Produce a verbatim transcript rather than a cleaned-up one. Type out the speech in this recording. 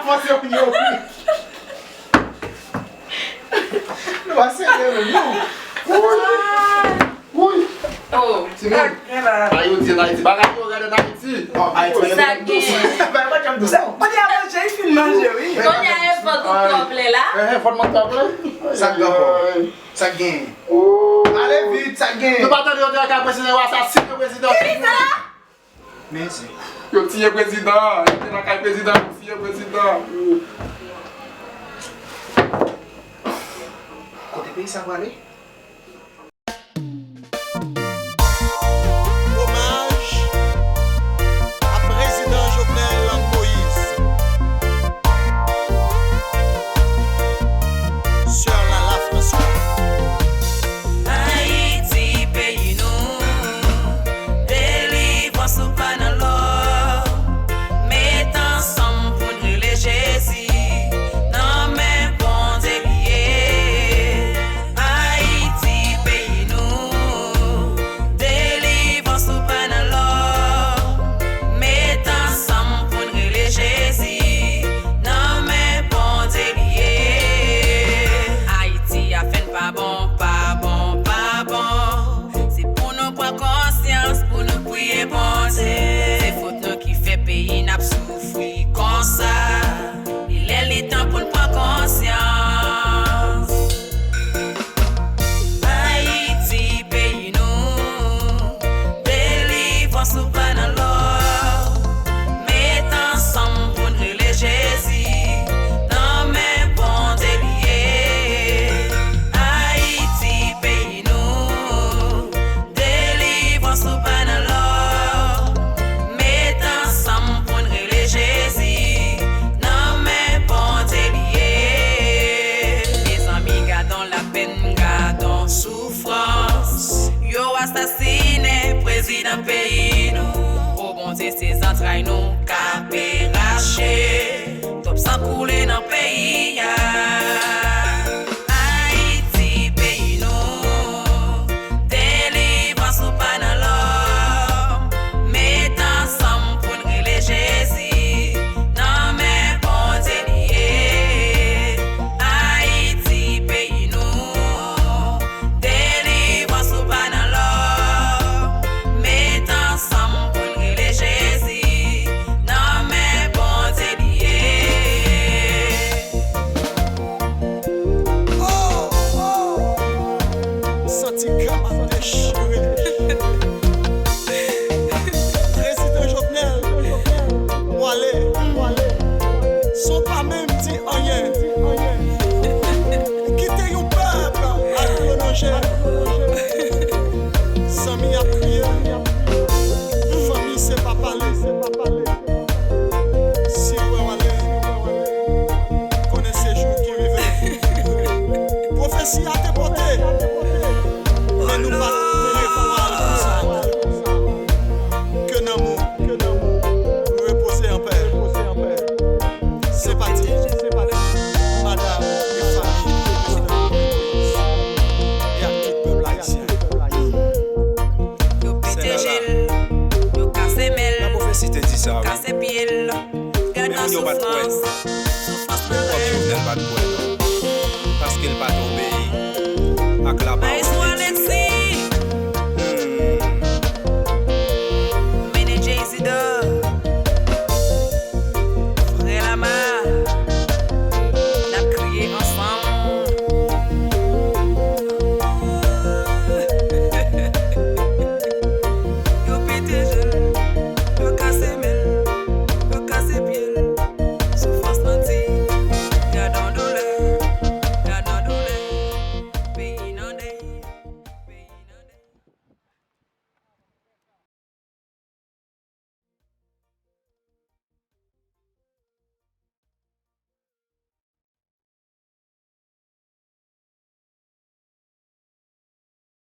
Pase pou yo. Nou pa serye menm non. Woy. Woy. Oh. Timoun. Bagay yo di an Ayiti. Bagay yo rèd an Ayiti. Sa gen. Bagay pa janm dous. Kounye a manje, li fin manje, wi. Kounye a e vant ou konplè la. Eh, vant mwen konplè. Sa gen ankò. Sa gen. Ale vit, sa gen. Nou pa tande yo te lakay prezidan, yo asasine prezidan. Ki sa? Men se. Yo tiye prezidan, yo te lakay prezidan, yo tiye prezidan. Kote peyi sa prale? Omaj a prezidan Jovenel Moïse. Sè Lala François. Ayiti, peyi nou, delivrans ou pa nan lò. Met ansanm pou n rele Jezi, nan men Bondye li ye. Ayiti, peyi nou, delivrans ou pa nan lò. Met ansanm pou n rele Jezi, nan men Bondye li ye. Ayiti ap fè n pa bon, pa bon, pa bon. Se pou nou pran konsyans, pou nou priye Bondye. Se fòt nou ki fè peyi n ap soufri konsa. Li lè li tan pou n pran konsyans. Ayiti, peyi nou, delivrans ou pa nan lò. Met ansanm pou n rele Jezi, nan men Bondye li ye. Ayiti, peyi nou, delivrans ou pa nan lò. Met ansanm pou n rele Jezi, nan men Bondye li ye. Mezanmi, gadon lapenn, gadon soufrans. Yo asasinen prezidan peyi nou. O Bondye, se zantray nou k ape rache. Twòp san koule nan peyi a. Ayiti, peyi nou, delivrans ou pa nan lò. Met ansanm pou n rele Jezi, nan men Bondye li ye. Ayiti, peyi nou, delivrans ou pa nan lò. Met ansanm pou n rele Jezi, nan men Bondye li ye. Oh, oh. M santi kè m ap dechire. Prezidan Jovenel, ou ale. San w pa menm di anyen. Ou kite yon pèp al pran danje. Zanmi ap kriye. Fanmi se pa pale. Si w wè w ale, konnen se jou ki rive. Pwofesi a te pote, men nou pa t prevwa l konsa. Ke nanm ou repoze anpè. Senpati, madanm e fanmi prezidan Jovenel Moïse e ak tout pèp ayisyen. Yo pete je l, yo kase men l, kase pye l, gadon soufrans.